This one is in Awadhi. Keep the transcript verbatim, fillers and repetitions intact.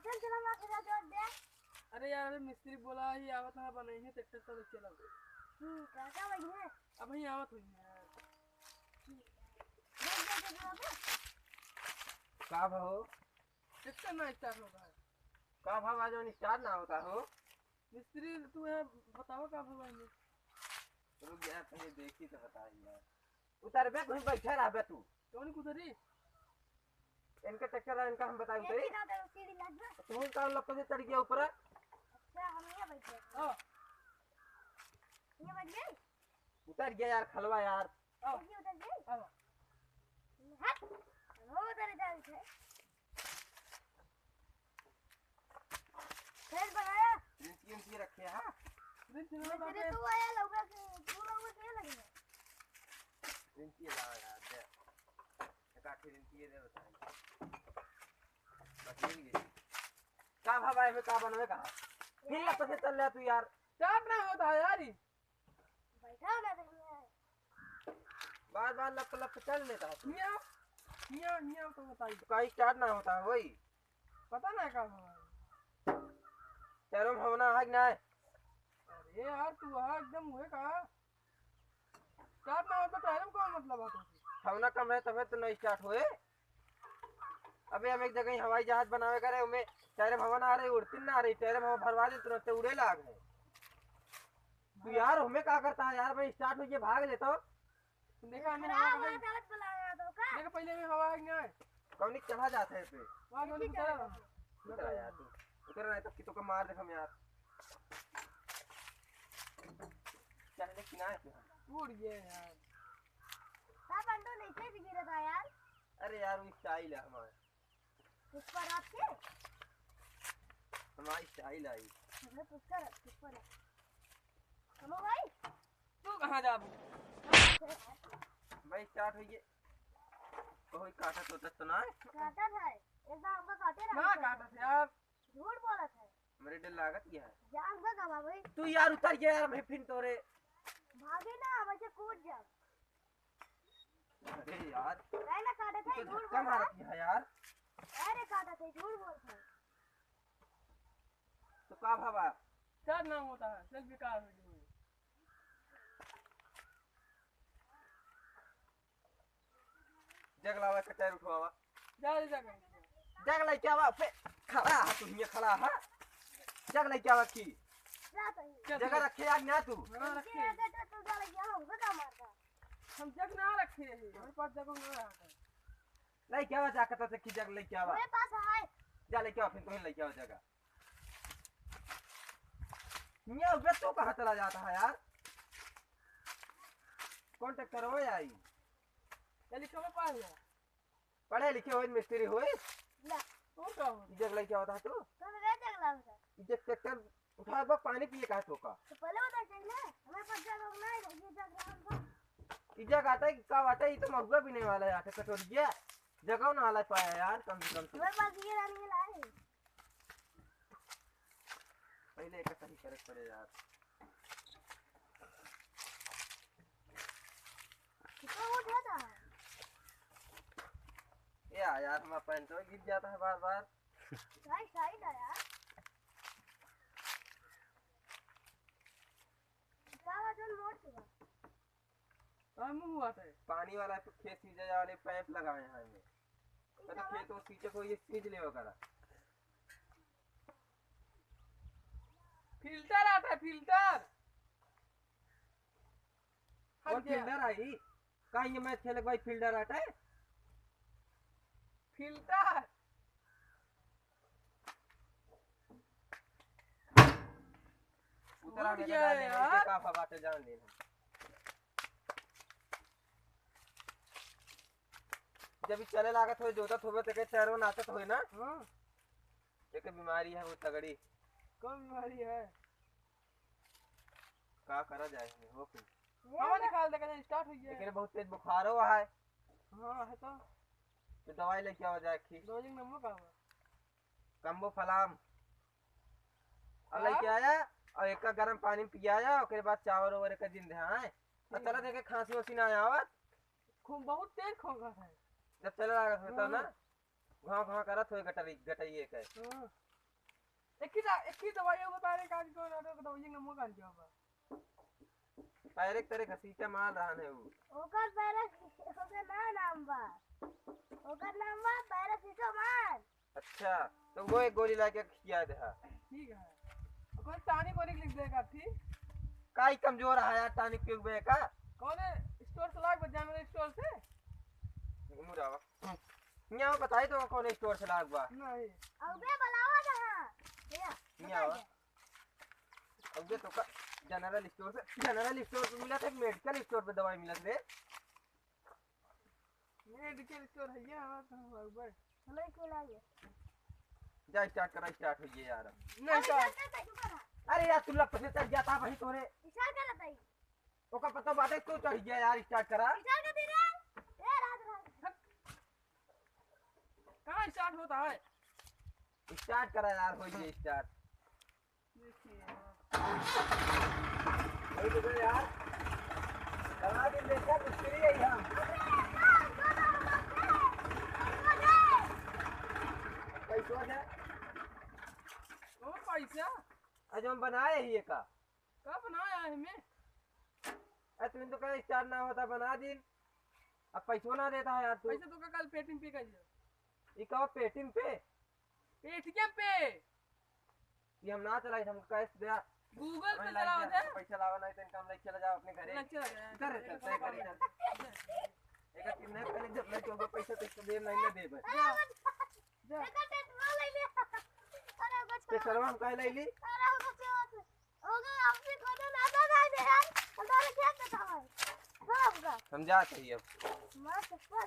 चल, चला, माँ, चला, जोर दे। अरे यार, अबे मिस्त्री बोला ही, आवत ना, बनाई है, ट्रैक्टर तो चला। हम्म, काका वही है। अब वही आवत हुई है यार। जोर दे, जोर दे, जोर दे। का भा हो? ट्रैक्टर ना स्टार्ट होता है। का भा, आज जौन स्टार्ट ना होता हो? मिस्त्री, तू यहाँ बताओ का भा भाई ने? रुक जा, पहले देखी तो बताई यार। उतर बे, कहीं बैठा रह बे तू। कौन कुतरी? इनका ट्रैक्टर है, इनका हम बताई उतरी। देखी ना, तो सीढ़ी लग गई। तू का लप्पे से चढ़ गया ऊपर? अच्छा, हम ये बैठ गए। हाँ। ये बैठ गए? उतर गया यार, खलवा यार। हाँ। ये उतर गए? हाँ। हट। वो उतर जाए थे। फिर बनाया। रिंची, रिंची रखे, हाँ? रिंची ना वैसे रखे। तू आया लौका के, तू लौका के लगे। रिंची लाओ यार, दे। एक आखिरी रिंची ये दे बताई। बस मिल गई। का भा भाई में का बनवे का? फिर लप से चल रहा तू यार। स्टार्ट ना होता है यार, ये। बैठा ना तो ये है। बार बार लप लप चल लेता है तू। हिया, हिया, हिया तो बताई। का स्टार्ट ना होता है वही। पता ना का हुआ। तेरो भावना है कि नहीं? अरे यार, तू वहाँ एकदम हुए का? स्टार्ट ना हो तो टायर में कौन मतलब है तुझे? भावना कम है तबे तो नहीं स्टार्ट होए। अबे हम एक जगह ही हवाई जहाज बनावे करे, उमे टायर में हवा ना आ रही, उड़ती ना आ रही, टायर में हवा भरवा दे, तुरंत उड़े लाग है। तू यार, हमें का करता है यार, मैं स्टार्ट होइए भाग लेता हूँ। देखा, हमें खराब हवा है, गलत बुलाया तो का? देखा, पहले में हवा है कि नहीं? कौन चढ़ा जाता है पे? वहाँ कौन उतरा? उतरा यार तू। उतरा नहीं तो कि तो का मार दे हम यार। चढ़ने की ना है तू। उड़ गया यार। का बंडो नीचे भी गिरा था यार। अरे यार, वो स्टाइल है हमारा। पुष्पा राज के? हमारी स्टाइल आई। हमें पुष्पा राज, पुष्पा राज। हेलो भाई। तू कहाँ जाबू? भाई, स्टार्ट होइए। कोई काटा तो, तो ना है? काटा था। एक बार हमको काटे रहा ना था। काटा था यार। झूठ बोला था। मेरे डर लागत क्या है? जान से गवा भाई। तू यार उतर गया यार, मैं फिर तोरे। भागे ना, वैसे कूद जा। अरे यार। नहीं ना काटा था, तू तो झूठ धक्का बोला। मारत है यार। अरे काटा था, झूठ बोलता है। तो का भावा? चल ना होता है, चल बेकार हो गई। जग लावा, कटाई उठवावा। जा रे, जा रे। जग लेके आवा, फे-, खड़ा है तू, हियाँ खड़ा है। जग लेके आवा की? जा तो ही। चल, जगह चल। रखे आग ना तू। हाँ, रखे। ये तो तू जा लेके आवा, हमको क्या मारता? हम जग ना रखे हैं, हमारे पास जग ना रहा है। लेके आवा, जा, कता से की जग लेके आवा। मेरे पास है। जा लेके आवा, फिर तुम्हें लेके आवा जगह। मियाँ, बे, तू कहाँ चला जाता है यार? कौन ट्रैक्टर हो आई? चलिए, कब पास हुआ? पढ़े लिखे होए, मिस्त्री होए। ना। तू का हो? इज्जत लेके आवता है तू? तो मैं जगला होता। इज्जत ट्रैक्टर उठा बा, पानी पिए का तोका? तो पहले बता चाहिए ना, हमारे पास जग ना है, ये जग रहा होगा। इज्जत आता है कि का आता है, ये तो महुआ भी नहीं वाला है, आटे कटोरिया। जगह ना वाला पाया यार, कम से कम तू। हमारे पास ये रानी लाए। पहले एक सही करे पड़े यार। कितना उठा था? या यार, हमारा पैंट तो गिर जाता है बार बार। भाई, साइड आ यार। का वजन मोड़ चुका? का मुंह हुआ था? पानी वाला तो खेत सींचे वाले पाइप लगाए हैं हमें। तो खेत वो सींचे को ये सींच ले वगैरह। फिल्टर आता है, फिल्टर। कौन हट गया। फिल्टर आई? का ये मैच खेले के भाई फिल्टर आता है? फिल्टर। उतरा उड़ गया है यार। का बात है, जान ले। जब ई चले लागत होए, जोतत होए, तो के चेहरो नाचत होए ना। हाँ। एक बीमारी है वो तगड़ी। कौन बीमारी है? का करा जाए, हो कुछ। हवा निकाल दे, कहते start हुई है। एकरे बहुत तेज बुखारो है। हाँ, है तो। तो दवाई लेके आवा जाए की। दवाई नंबर का हुआ? कम्बो फलाम। और हाँ? लेके आया और एक गरम पानी में पियाया, ओकरे बाद चावल ओवर के दिन ध्यान है। और ठीक चला है। देखे खांसी वासी ना आवत। खूब बहुत तेज खोखा है। जब चले लागत होता ना, हाँ। घाव घाव करत होए गटरी, गटरिए के। हाँ। एक ही दा-, एक ही दवाई बता रहे, काज कौन है, तो दवाई का नाम काज क्या बा? पैरक तरे घसीटा मार रहा है वो। ओकर पैरक, ओकर ना नाम बा। ओकर नाम बा पैरासिटामोल। अच्छा, तो वो एक गोली लाके खिया दे हा। ठीक है। कोई tonic वोनिक लिख देगा, ठीक? काई कमजोर है यार, tonic पियबे का? कौन है? Store से लाग बा, general store से? मुरावा। यहाँ बताई तो कौन store से लाग बा? नहीं। अबे बुलावा जहाँ। भैया, यहाँ बताइए। अब ये तो का general store से, general store पे मिला था, medical store पे दवाई मिला था रे। Medical store है ये, हाँ, तो हम लोग बड़े। हमें क्यों लाइए? जा start करा, start हो गया यार। नहीं अरे start। यार, नहीं, नहीं, रुको ना। अरे यार, तू लप से चढ़ जाता भाई तोरे। इशारा कर रहा था ये। ओका पता बाटे तू चढ़ गया यार, start करा। इशारा कर दे रहा है। ए, रात, रात। कहाँ start होता है? Start करा यार, हो गया start। देखिए। वही तो कहे यार, करा दिन देखा, कुछ फ्री है यहाँ। पैसा है? कौन पैसा? आज हम बनाए ही का? का बनाया है मैं? अरे तुम तो कहे start ना होता, बना दिन। अब पैसो ना देता है यार तू। पैसा तो का कल Paytm पे कर दिया। ई का Paytm पे? Paytm पे। ये हम ना चलाई, हम cash दे। Google पे online चलाओ दे, थे। पैसा लावा नहीं तो इनका हम लेके चला जाओ अपने घरे। लेके चला जाए। कर रे, चल, तय करे, चल। एक कितना पहले जब मैं चौबीस पैसा तो इसको देर नहीं ना देबे। जा। जा। एक टेंट ले ले। अरे बच। ते सरवा हम काहे ले ली? अरे बच। ओके, आपसे कोनो नाता नहीं दे यार। हमारे खेत में था भाई। हाँ, आपका। हम जात हई अब। मार चप्पल।